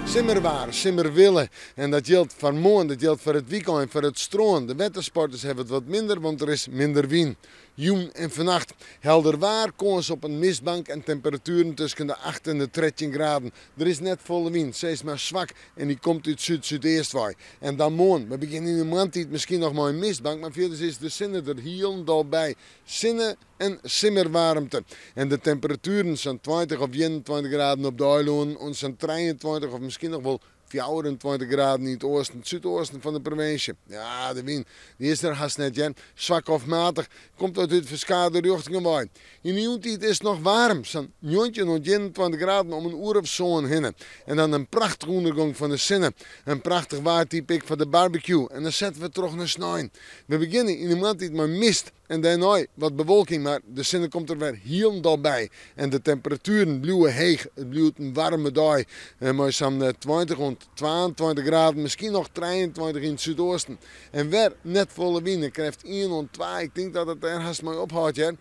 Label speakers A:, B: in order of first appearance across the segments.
A: Simmerwaar, simmerwille. En dat jildt foar moarn, dat jildt foar it wykein, foar it strân. De wettersporters hawwe it wat minder, want der is minder wyn. Jûn en fannacht helder waar, kâns op in mistbank en temperatueren tusken de 8 en de 13 graden. Der is net folle wyn, sis mar swak en dy komt út súd-súdeast wei. En dan moarn, we begjinne yn de moarntiid miskien noch mei in mistbank, mar fierders is de sinne der hielendal by. Sinne en simmerwaarmte. En de temperatueren sa'n 20 of 21 graden op de eilannen oant sa'n 23 of miskien noch wol 24 graden yn it oasten, it súdoasten fan de provinsje. Ja, de wyn dy is der hast net hear. Swak of matich, komt dat út ferskate rjochtingen wei. Yn de jûntiid is it noch waarm, sa'n 19 oant 21 graden om in oere of sân hinne. En dan in prachtige ûndergong fan de sinne. In prachtich waartype ek foar de barbecue. En dan sette we troch nei snein. We begjinne yn de moarntiid mei mist en dêrnei wat bewolking, mar de sinne komt der wer hielendal by. En de temperatueren bliuwe heech. It bliuwt in waarme dei mei sa'n 20 oant 22 graden, miskien noch 23 yn it súdoasten. En wer net folle wyn, in krêft ien oant twa. Ik tink dat it dêr hast mei ophâldt hear.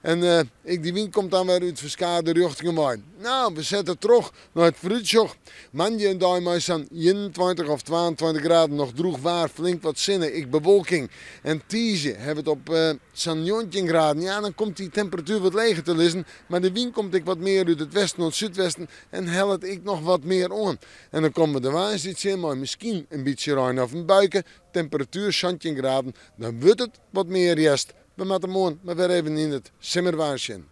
A: En ek dy wyn komt dan wer út ferskate rjochtingen wei. No, we sette troch nei it foarútsjoch. Moandei in dei mei sa'n 21 of 22 graden, noch drûch waar, flink wat sinne, ek bewolking. En tiisdei hawwe we it op sa'n 19 graden. Ja, dan komt dy temperatuer wat leger te lizzen, mar de wyn komt ek wat mear út it westen oant súdwesten en hellet ek noch wat mear oan. En dan komme we de woansdei tsjin mei miskien in bytsje rein of in buike, temperatuer 17 graden, dan wurdt it wat mear hjerst. We moatte moarn mar wer even yn it simmerwaar sjen.